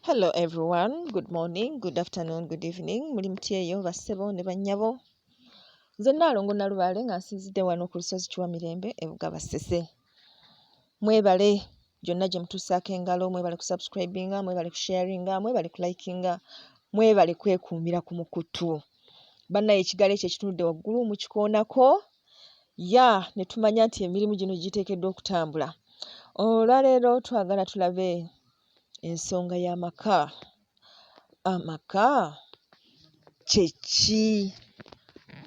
Hello everyone, good morning, good afternoon, good evening. Muli mutya eyo bassebo ne bannyabo? Nze Nnaalongo Nalubaale nga nsinzidde wano ku lusozi Kiwamirembe e Bugaba Ssese. Mwebale gyonna gye mutuusaako engalo, mwebale kusubscribinga, mwebale kusharinga, mwebale kulikinga, mwebale kwekuumira ku mukutu. Bannaye ekigalo ekyo ekitunudde waggulu mukikoonako ya ne tumanya nti emirimu gino giteekeddwa okutambula. Olwaleero twagala tulabe ensonga y'amaka. Amaka kye ki?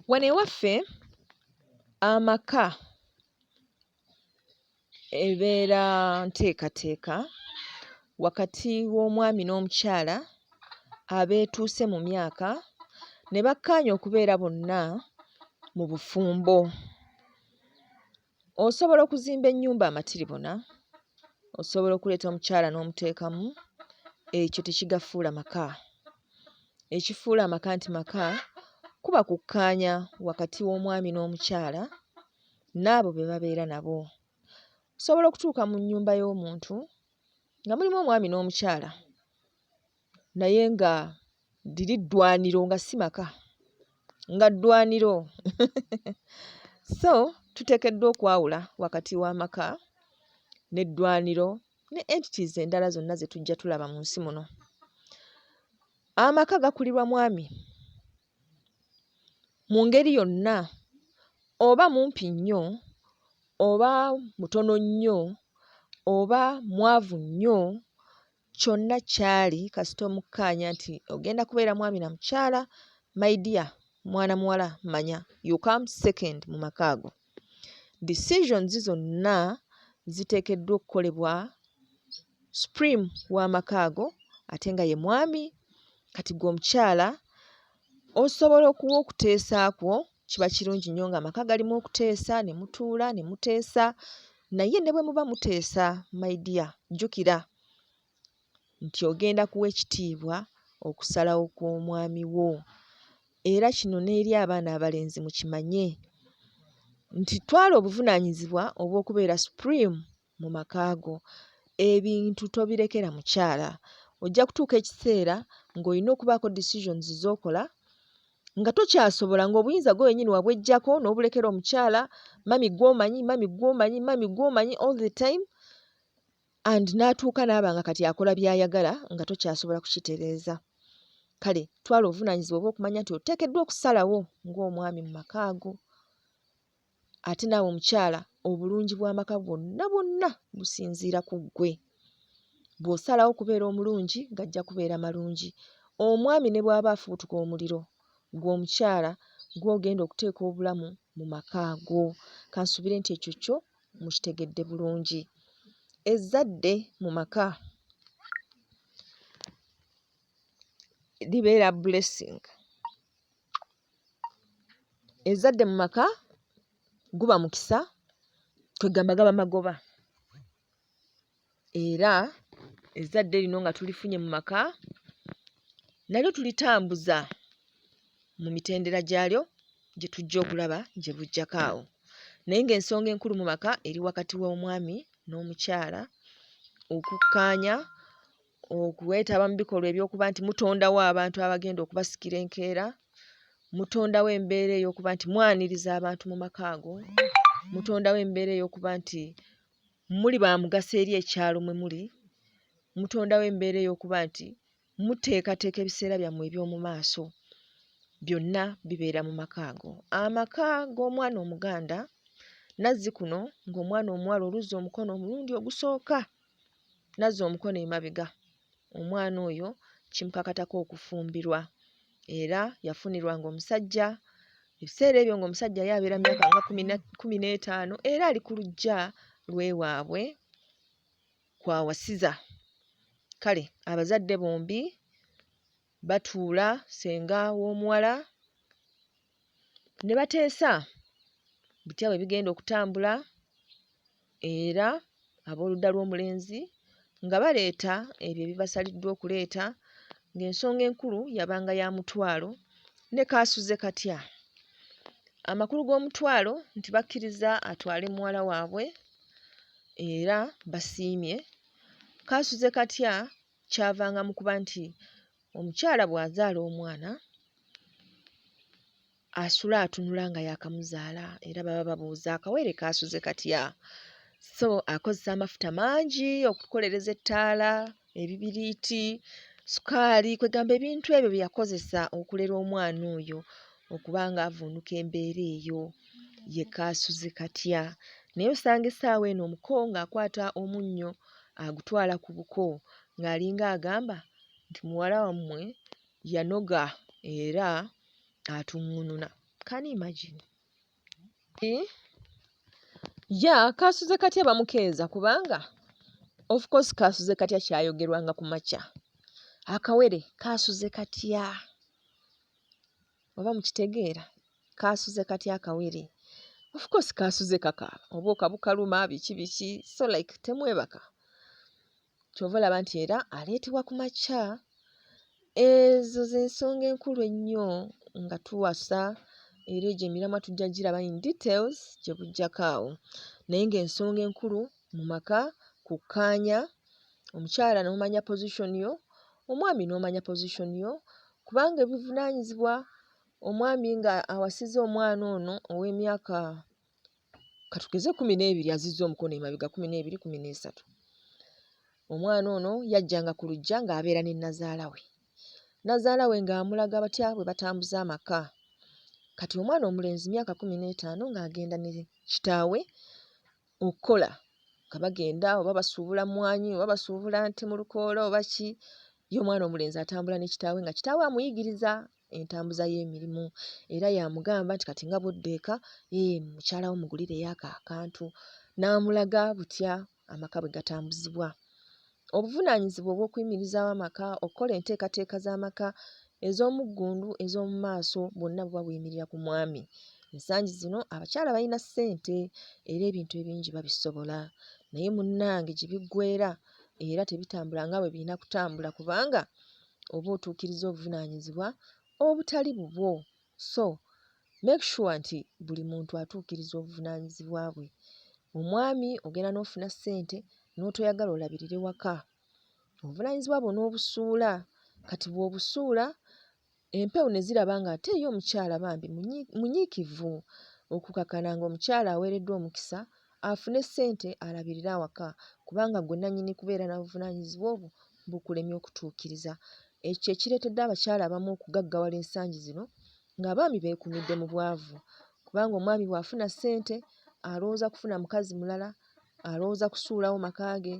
Wano ewaffe amaka ebeera nteekateeka wakati w'omwami n'omukyala abeetuuse mu myaka ne bakkaanya okubeera bonna mu bufumbo. Osobola okuzimba ennyumba amatiribona, osobola okuleeta omukyala n'omuteekamu, ekyo tekigafuula maka. Ekifuula amaka nti maka kuba kukkaanya wakati w'omwami n'omukyala n'abo be babeera nabo. Osobola okutuuka mu nnyumba y'omuntu nga mulimu omwami n'omukyala naye nga liri ddwaniro nga si maka nga ddwaniro so tuteekeddwa okwawula wakati w'amaka n'eddwaniro ne entities endala zonna ze tujja tulaba mu nsi muno. Amaka gakulirwa mwami mu ngeri yonna oba mumpi nnyo oba mutono nnyo oba mwavu nnyo kyonna ky'ali kasita omukkaanya nti ogenda kubeera mwami na mukyala my dear mwana muwala manya you come second mu maka ago. Decisions zonna ziteekeddwa okukolebwa supreme w'amaka ago ate nga ye mwami kati ggwe omukyala osobola okuwa okuteesa kwo kiba kirungi nnyo ng'amaka galimu okuteesa ne mutuula ne muteesa naye ne bwe muba muteesa my dear jjukira nti ogenda kuwa ekitiibwa okusalawo kw'omwami wo era kino n'eri abaana abalenzi mukimanye nti twala obuvunaanyizibwa obw'okubeera supreme mu maka go. Ebintu tobirekera mukyala. Ojja kutuuka ekiseera ng'olina okubaako decisions z'okola nga tokyasobola ng'obuyinza gwe wennyini wabweggyako n'obulekera omukyala, mummy gw'omanyi, mummy gw'omanyi, mummy gw'omanyi all the time and n'atuuka n'aba nga kati akola by'ayagala nga tokyasobola kukitereeza. Kale twala obuvunaanyizibwa obw'okumanya nti oteekeddwa okusalawo ng'omwami mu maka ago. Ate naawe omukyala obulungi bw'amaka bwonna bwonna businziira ku ggwe. Bw'osalawo okubeera omulungi gajja kubeera malungi. Omwami ne bw'aba afubutuka omuliro, ggwe omukyala gw'ogenda okuteeka obulamu mu maka ago. Kansuubire nti ekyo kyo mukitegedde bulungi. Ezzadde mu maka libeera blessing. Ezzadde mu maka guba mukisa kwegamba gaba magoba era ezzadde lino nga tulifunye mu maka nalyo tulitambuza mu mitendera gyalyo gye tujja okulaba gye bujjako awo. Naye ng'ensonga enkulu mu maka eri wakati w'omwami n'omukyala okukkaanya okwetaba mu bikolwa eby'okuba nti mutondawo abantu abagenda okubasikira enkeera, mutondawo embeera ey'okuba nti mwaniriza abantu mu maka ago, mutondawo embeera ey'okuba nti muli ba mugaso eri ekyalo mwe muli, mutondawo embeera ey'okuba nti muteekateeka ebiseera byammwe eby'omu maaso. Byonna bibeera mu maka ago. Amaka g'omwana Omuganda nazzikuno ng'omwana omuwala oluzza omukono omulundi ogusooka n'azza omukono emabega, omwana oyo kimukakatako okufumbirwa era yafunirwanga omusajja ebiseera ebyo ng'omusajja ye abeera myaka nga 15 era ali ku luggya lw'ewaabwe kw'awasiza. Kale abazadde bombi batuula ssenga w'omuwala ne bateesa bitya bwe bigenda okutambula era ab'oludda lw'omulenzi nga baleeta ebyo ebibasaliddwa okuleeta ng'ensonga enkulu yabanga ya mutwalo ne kaasuze katya. Amakulu g'omutwalo nti bakkiriza atwale muwala waabwe era basiimye. Kaasuze katya? kyavanga mu kuba nti omukyala bw'azaala omwana asula atunula nga yaakamuzaala era baba babuuza akawere kaasuze katya? So akozesa amafuta mangi okukolereza ettaala, ebibiriiti, sukaali kwegamba ebintu ebyo bye yakozesa okulera omwana oyo okuba ng'avvuunuka embeera eyo ye kaasuze katya. Naye osanga essaawa eno omuko ng'akwata omunnyo agutwala ku buko ng'alinga agamba nti muwala wammwe yanoga era atuŋŋununa. Can you imagine? Yeah, kaasuze katya bamukeeza kubanga of course kaasuze katya kyayogerwanga ku makya. Akawere kaasuze katya? Oba mukitegeera? Kaasuze katya akawere? Of course kaasuze kakaaba oba okabukaluma biki biki so like temwebaka. Ky'ova olaba nti era aleetebwa ku makya. Ezo z'ensonga enkulu ennyo nga tuwasa era egyo emiramwa tujja giraba in details gye bujjako awo. Naye ng'ensonga enkulu mu maka kukkaanya, omukyala n'omanya position yo, omwami n'omanya position yo kubanga ebivunaanyizibwa omwami nga awasizza omwana ono ow'emyaka katugeze 12 azizza omukono emabega 12, 13. Omwana ono yajjanga ku luggya ng'abeera ne nnazaala we. Nnazaala we ng'amulaga batya bwe batambuza amaka. Kati omwana omulenzi myaka 15 ng'agenda ne kitaawe okukola nga bagenda oba basuubula mmwanyi oba basuubula nte mu lukoola oba ki, ye omwana omulenzi atambula ne kitaawe nga kitaawe amuyigiriza entambuza y'emirimu era y'amugamba nti kati nga bw'odda eka, ee mukyala wo mugulireyo ako akantu n'amulaga butya amaka bwe gatambuzibwa. Obuvunaanyizibwa obw'okuyimirizaawo amaka, okukola enteekateeka z'amaka ez'omuggundu, ez'omu maaso bwonna buba buyimirira ku mwami. Ensangi zino abakyala balina ssente era ebintu ebingi babisobola naye munnange gye biggweera era tebitambula nga bwe birina kutambula kubanga oba otuukiriza obuvunaanyizibwa obutali bubwo. So make sure nti buli muntu atuukiriza obuvunaanyizibwa bwe. Omwami ogenda n'ofuna ssente n'otoyagala olabirire waka, obuvunaanyizibwa bwo n'obusuula. Kati bw'obusuula empewo ne ziraba ng'ate ye omukyala bambi munyiikivu okukakkana ng'omukyala aweereddwa omukisa afune ssente alabirire awaka kubanga ggwe nnannyini kubeera na buvunaanyizibwa obwo bukulemye okutuukiriza. Ekyo kye kireetedde abakyala abamu okugaggawala ensangi zino ng'abaami beekuumidde mu bwavu kubanga omwami bw'afuna ssente alowooza kufuna mukazi mulala, alowooza kusuulawo maka ge,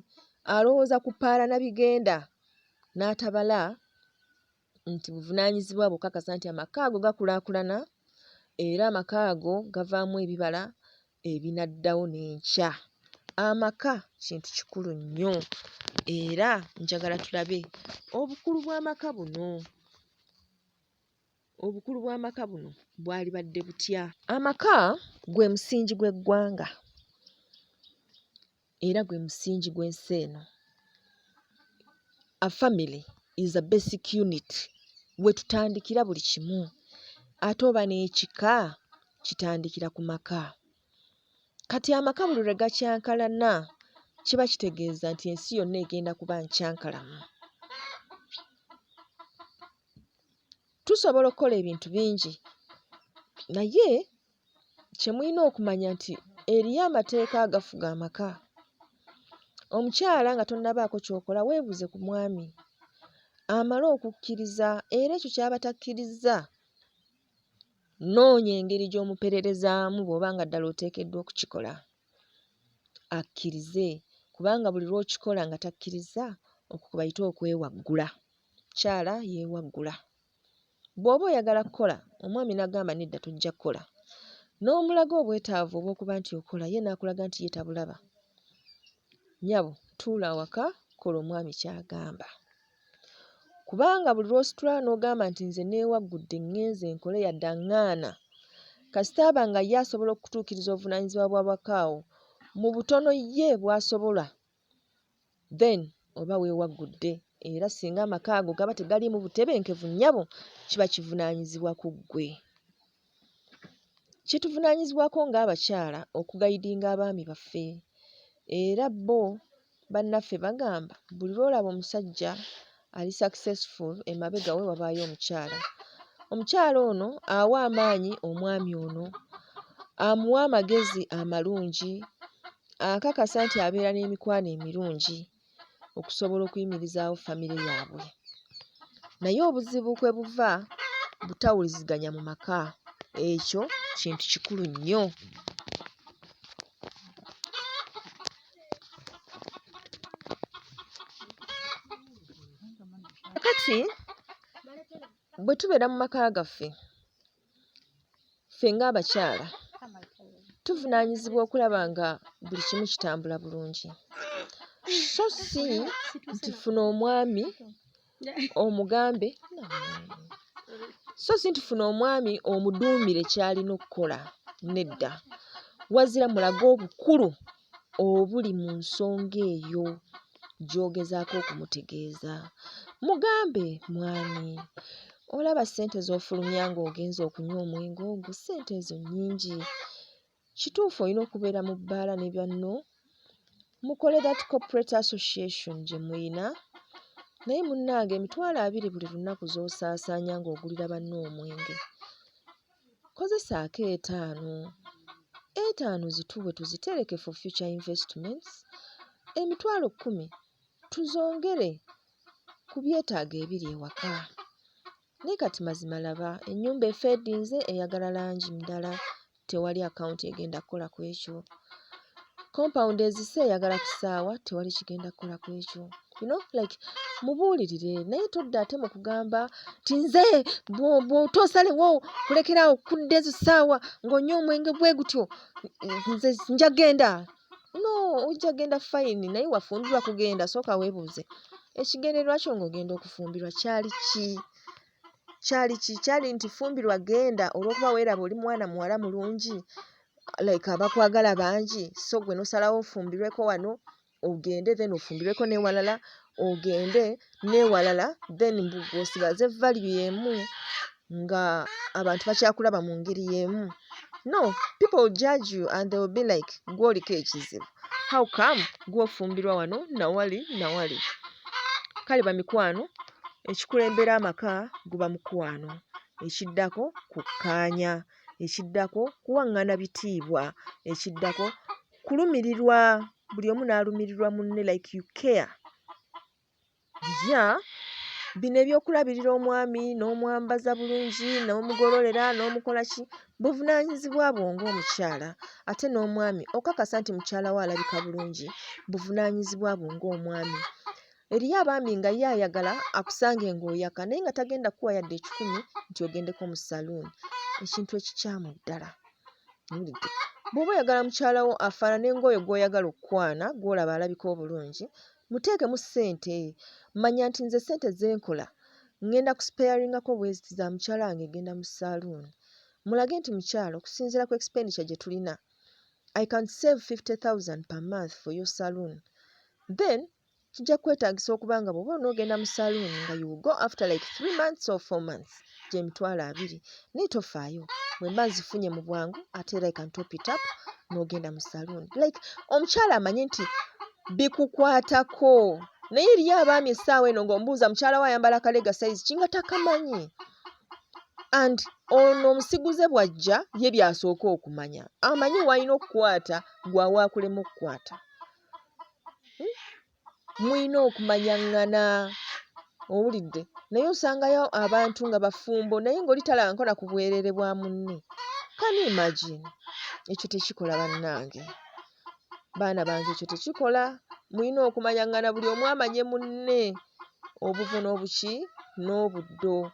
alowooza kupaala na bigenda n'atabala nti buvunaanyizibwa bwe okukakasa nti amaka ago gakulaakulana era amaka ago gavaamu ebibala ebinaddawo n'enkya. Amaka kintu kikulu nnyo era njagala tulabe obukulu bw'amaka buno. Obukulu bw'amaka buno bwalibadde butya? Amaka gwe musingi gw'eggwanga era gwe musingi gw'ensi eno. A family is a basic unit we tutandikira buli kimu ate oba n'ekika kitandikira ku maka. Kati amaka buli lwe gakyankalana kiba kitegeeza nti ensi yonna egenda kuba nkyankalamu. Tusobola okukola ebintu bingi naye kye mulina okumanya nti eriyo amateeka agafuga amaka. Omukyala nga tonnabaako ky'okola weebuuze ku mwami amale okukkiriza era ekyo ky'aba takkirizza noonya engeri gy'omupererezaamu bw'oba nga ddala oteekeddwa okukikola akkirize kubanga buli lw'okikola nga takkirizza okwo kwe bayita okwewaggula. Mukyala yeewaggula. Bw'oba oyagala kukola omwami n'agamba nedda tojja kukola n'omulaga obwetaavu obw'okuba nti okola ye n'akulaga nti ye tabulaba, nnyabo tuula awaka kola omwami ky'agamba. Kubanga buli lw'ositula n'ogamba nti nze neewaggudde ŋŋenze nkole yadde aŋŋaana, kasita aba nga ye asobola okutuukiriza obuvunaanyizibwa bw'awaka awo mu butono ye bw'asobola then oba weewaggudde era singa amaka ago gaba tegaliimu butebenkevu nnyabo kiba kivunaanyizibwa ku ggwe. Kituvunaanyizibwako ng'abakyala okugayidinga abaami baffe era bo. Bannaffe bagamba buli lw'olaba omusajja ali successful emabega we wabaayo omukyala. Omukyala ono awa amaanyi omwami ono, amuwa amagezi amalungi, akakasa nti abeera n'emikwano emirungi okusobola okuyimirizaawo famire yaabwe. Naye obuzibu kwe buva butawuliziganya mu maka, ekyo kintu kikulu nnyo. Kaakati bwe tubeera mu maka gaffe, ffe ng'abakyala tuvunaanyizibwa okulaba nga buli kimu kitambula bulungi, so si nti funa omwami omugambe so si nti funa omwami omuduumire ky'alina okukola, nedda. Wazira mulage obukulu obuli mu nsonga eyo gy'ogezaako okumutegeeza. Mugambe, mwami olaba ssente z'ofulumya ng'ogenze okunywa omwenge ogwo, ssente ezo nnyingi. Kituufu olina okubeera mu bbaala ne banno, mukole that corporate association gye muyina, naye munnange 20,000 buli lunaku z'osaasaanya ng'ogulira banno omwenge, kozesaako 5. 5 zituwe tuzitereke for future investments, 10,000 tuzongere ku byetaago ebiri ewaka. Naye kati mazima laba ennyumba efeedinze eyagala langi ndala, tewali akawunti egenda kukola ku ekyo. Compound ezise eyagala kusaawa, tewali kigenda kukola ku ekyo. You know, like mubuulirire naye todda ate mu kugamba nti nze bw'otoosalewo kulekeraawo kudda ezo ssaawa ng'onywa omwenge bwe gutyo nze nja genda. No, ojja genda fine naye wafumbirwa kugenda, sooka weebuuze ekigendererwa kyo ng'ogenda okufumbirwa kyali ki? Kyali ki? Kyali nti fumbirwa genda olw'okuba weeraba oli mwana muwala mulungi like abakwagala bangi so ggwe n'osalawo ofumbirweko wano ogende then ofumbirweko n'ewalala ogende n'ewalala then mbu ggwe osigaze value y'emu nga abantu bakyakulaba mu ngeri y'emu. No, people will judge you and they will be like ggwe oliko ekizibu. How come ggwe ofumbirwa wano nawali nawali. Kale bamikwano ekikulembera amaka guba mukwano, ekiddako kukkaanya, ekiddako kuwaŋŋana bitiibwa, ekiddako kulumirirwa buli omu n'alumirirwa munne like you care. Yeah, bino eby'okulabirira omwami n'omwambaza bulungi n'omugololera n'omukola ki buvunaanyizibwa bwo ng'omukyala ate n'omwami okakasa nti mukyala wo alabika bulungi buvunaanyizibwa bwo ng'omwami. Eriyo abaami nga ye ayagala akusange ng'oyaka naye nga tagenda kukuwa yadde ekikumi nti ogendeko mu saluuni, ekintu ekikyamu ddala. Owulidde? Bw'oba oyagala mukyala wo afaanane ng'oyo gw'oyagala okukwana gw'olaba alabika obulungi, muteekemu ssente. Manya nti nze ssente ze nkola ŋŋenda kuspeyaringako bwe ziti za mukyala wange egenda mu saluuni. Mulage nti mukyala okusinziira ku expenditure gye tulina, I can save 50,000 per month for your saloon. Then kijja kukwetaagisa okuba nga bw'oba onoogenda mu saluuni nga you will go after like 3 months or 4 months gy'emitwalo 20 naye tofaayo bwe mba nzifunye mu bwangu ate era I can top it up n'ogenda mu saluuni. Like omukyala amanye nti bikukwatako naye eriyo abaami essaawa eno ng'omubuuza mukyala we ayambala kalega size ki nga takamanyi and ono omusiguze bw'ajja ye by'asooka okumanya amanyi w'alina okukwata gw'awa akulema okukwata. Mulina okumanyaŋŋana owulidde naye osangayo abantu nga bafumbo naye ng'oli talabangako na ku bwereere bwa munne. Can you imagine? Ekyo tekikola bannange. Baana bange ekyo tekikola. Mulina okumanyaŋŋana buli omu amanye munne obuvo n'obuki n'obuddo.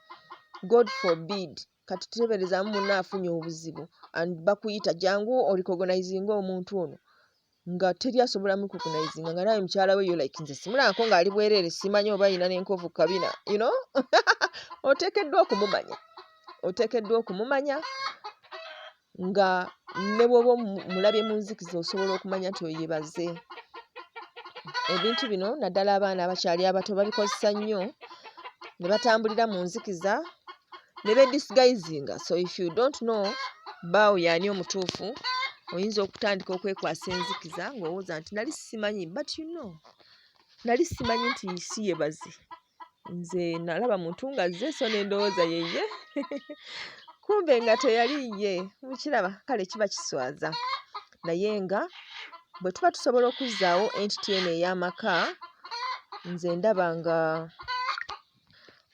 God forbid kati teeberezaamu munno afunye obuzibu and bakuyita jangu orecognizinge omuntu ono nga teri asobola murecognizinga nga naawe mukyala we you're like nze simulabako ng'ali bwereere simanyi oba ayina n'enkovu ku kabina you know oteekeddwa okumumanya oteekeddwa okumumanya nga ne bw'oba omulabye mu nzikiza osobola okumanya nti oyo ye baze. Ebintu bino naddala abaana abakyali abato babikozesa nnyo ne batambulira mu nzikiza ne beedisguisinga so if you don't know bbaawo y'ani omutuufu Oyinza okutandika okwekwasa enzikiza ng'olowooza nti nali simanyi, but you know, nali simanyi nti si ye baze. Nze nalaba muntu ng'azze, so ne ndowooza ye ye, kumbe nga teyali ye. Mukiraba? Kale kiba kiswaza. Naye nga bwe tuba tusobola okuzzaawo entity eno ey'amaka, nze ndaba nga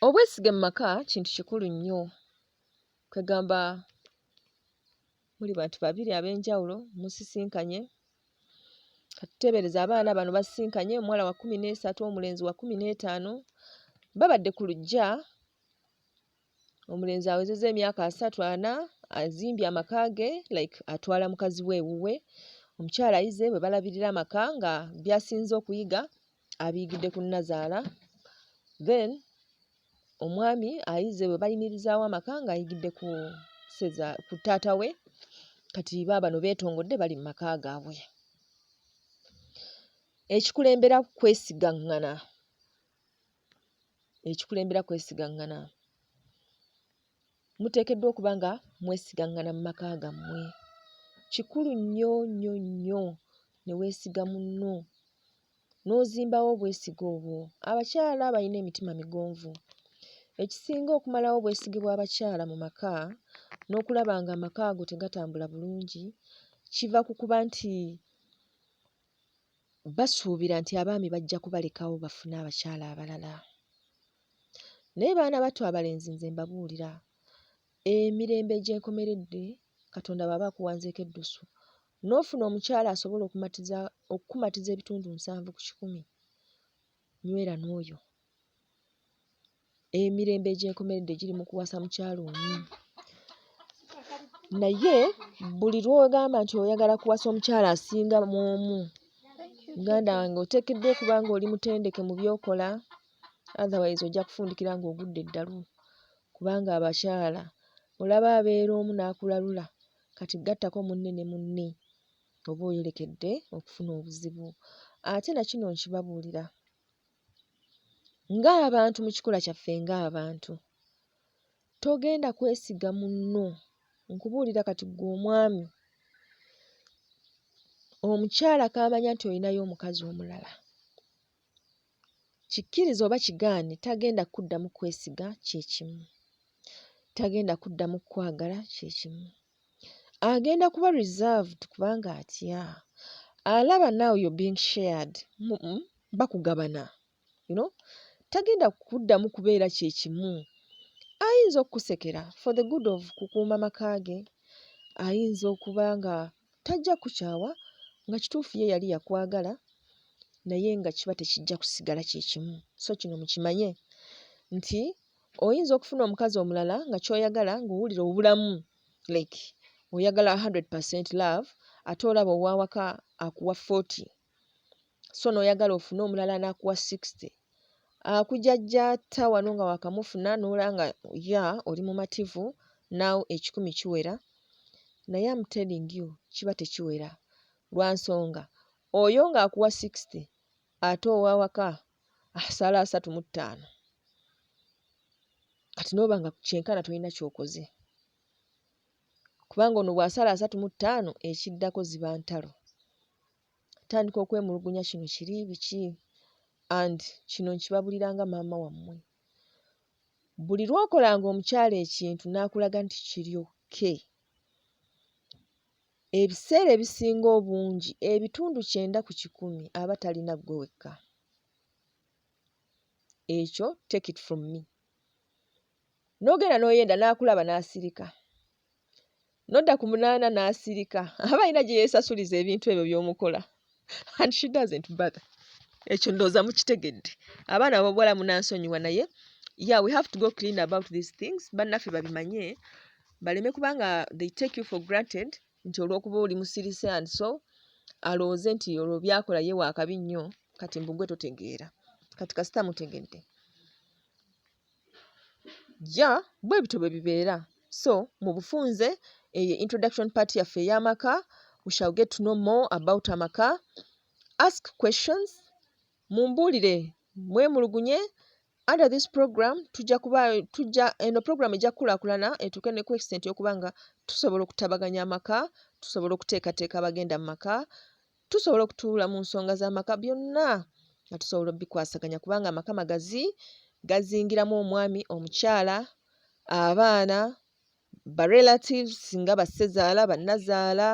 obwesige mu maka kintu kikulu nnyo. Kwegamba muli bantu babiri ab'enjawulo musisinkanye. Katuteebereze abaana bano basisinkanye, omuwala wa 13, omulenzi wa 15, babadde ku luggya, omulenzi awezezza emyaka 30, 40, azimbye amaka ge, like atwala mukazi we ewuwe, omukyala ayize bwe balabirira amaka, nga by'asinze okuyiga abiyigidde ku nnazaala. Then omwami ayize bwe bayimirizaawo amaka ng'ayigidde ku seza ku taata we. Kati baabano beetongodde, bali mu maka gaabwe. Ekikulembera kwesigaŋŋana, ekikulembera kwesigaŋŋana. Muteekeddwa okuba nga mwesigaŋŋana mu maka gammwe. Kikulu nnyo nnyo nnyo ne weesiga munno, n'ozimbawo obwesige obwo. Abakyala balina emitima migonvu. Ekisinga okumalawo obwesige bw'abakyala mu maka n'okulaba nga amaka ago tegatambula bulungi kiva ku kuba nti basuubira nti abaami bajja kubalekawo bafune abakyala abalala. Naye baana battu abalenzi, nze mbabuulira, emirembe egy'enkomeredde, Katonda bw'aba akuwanzeeko eddusu n'ofuna omukyala asobola okumatiza okukumatiza ebitundu 70%, nywera n'oyo. Emirembe egy'enkomeredde giri mu kuwasa mukyala omu. Naye buli lw'ogamba nti oyagala kuwasa omukyala asinga mu omu, muganda wange, oteekeddwa okuba ng'oli mutendeke mu by'okola, otherwise ojja kufundikira ng'ogudde eddalu, kubanga abakyala olaba abeera omu n'akulalula, kati gattako munne ne munne, oba oyolekedde okufuna obuzibu. Ate na kino nkibabuulira ng'abantu mu kikula kyaffe ng'abantu, togenda kwesiga munno. Nkubuulira kati ggwe omwami, omukyala k'amanya nti olinayo omukazi omulala, kikkirize oba kigaane, tagenda kuddamu kwesiga kye kimu, tagenda kuddamu kukwagala kye kimu. Agenda kuba reserved kubanga atya, alaba now you're being shared, bakugabana. Tagenda kuddamu kubeera kye kimu. Ayinza okukusekera for the good of kukuuma maka ge, ayinza okuba nga tajja kukukyawa, nga kituufu ye yali yakwagala, naye nga kiba tekijja kusigala kye kimu. So kino mukimanye nti oyinza okufuna omukazi omulala nga ky'oyagala ng'owulira obulamu, like oyagala 100% love, ate olaba ow'awaka akuwa 40, so n'oyagala ofune omulala n'akuwa 60. Akujajjaata wano nga wakamufuna n'olaba nga ya oli mumativu, now 100 kiwera. Naye am telling you, kiba tekiwera lwa nsonga oyo ng'akuwa 60, ate ow'awaka asala 35. Kati n'oba nga kyenkana tolina ky'okoze, kubanga ono bw'asala 35, ekiddako ziba ntalo, tandika okwemulugunya, kino kiri biki. And kino nkibabulira nga maama wammwe, buli lw'okolanga omukyala ekintu n'akulaga nti kiri okay, ebiseera ebisinga obungi, 90% aba talina ggwe wekka. Ekyo take it from me. N'ogenda n'oyenda n'akulaba n'asirika, n'odda ku 8 n'asirika, aba alina gye yeesasuliza ebintu ebyo by'omukola, and she doesn't bother. Ekyo ndowooza mukitegedde. Abaana ab'obuwala munansonyiwa, naye yeah, we have to go clean about these things, bannaffe babimanye, baleme kubanga they take you for granted nti olw'okuba oli musirise, and so alowooze nti olwo byakola ye waakabi nnyo. Kati mbu gwe totegeera. Kati kasita mutegedde ja bwe bityo bwe bibeera. So mu bufunze, eyo introduction part yaffe ey'amaka. We shall get to know more about amaka. Ask questions, mumbuulire, mwemulugunye under this program. Tujja kuba tujja, eno program ejja kukulaakulana etuuke ne ku extent y'okuba nga tusobola okutabaganya amaka. Tusobola okuteekateeka abagenda mu maka, tusobola okutuula mu nsonga z'amaka, byonna nga tusobola obikwasaganya kubanga amaka magazi, gazingiramu omwami, omukyala, abaana, ba relatives nga bassezaala, bannazaala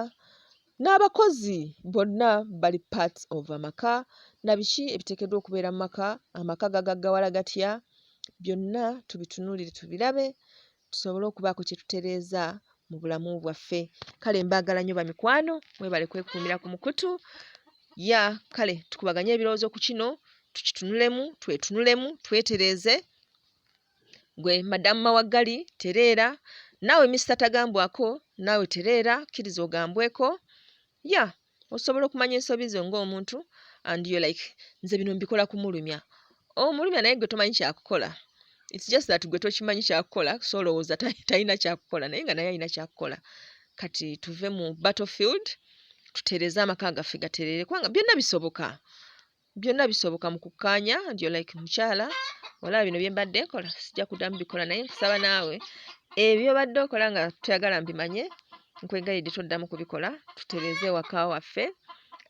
n'abakozi, bonna bali parts of amaka. Na biki ebiteekeddwa okubeera mu maka, amaka gagaggawala gatya, byonna tubitunuulire, tubirabe, tusobole okubaako kye tutereeza mu bulamu bwaffe. Kale mbaagala nnyo bamikwano, mwebale kwekuumira ku mukutu. Ya kale tukubaganye ebirowoozo ku kino, tukitunulemu, twetunulemu, twetereeze. Gwe Madamu Mawaggali, tereera. Naawe Mr Tagambwako, naawe tereera, kkiriza ogambweko. Ya osobola okumanya ensobi zo ng'omuntu and you're like, "Nze bino mbikola kumulumya." Omulumya, naye gwe tomanyi kyakukola. It's just that gwe tokimanyi kyakukola, so olowooza talina kyakukola, naye nga naye alina kyakukola. Kati tuve mu battlefield, tutereeze amaka gaffe gatereere, kubanga byonna bisoboka, byonna bisoboka mu kukkaanya. And you're like, "Mukyala, olaba bino bye mbadde nkola, sijja kuddamu bikola, naye nkusaba naawe ebyo obadde okola nga toyagala mbimanye, nkwegayiridde toddamu kubikola, tutereeze ewaka waffe."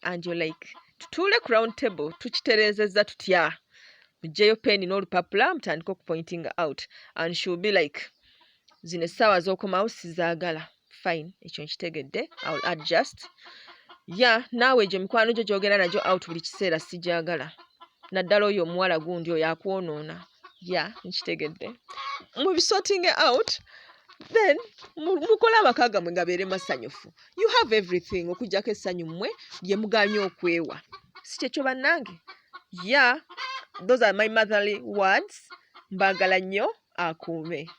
And you're like, "Tutuule ku round table, tukitereezezza tutya?" Muggyeyo peeni n'olupapula, mutandike okupointinga out. And she will be like, "Zino essaawa z'okomawo sizaagala." "Fine, ekyo nkitegedde, I will adjust." Ya naawe egyo mikwano gyo gy'ogenda nagyo out buli kiseera sigyagala, naddala oyo omuwala gundi oyo akwonoona. Ya nkitegedde. Mubisorting out, then mukole amaka gammwe gabeere masanyufu. You have everything okuggyako essanyu mmwe lye mugaanye okwewa, si kyekyo bannange? Yeah, those are my motherly words. Mbaagala nnyo, akuume.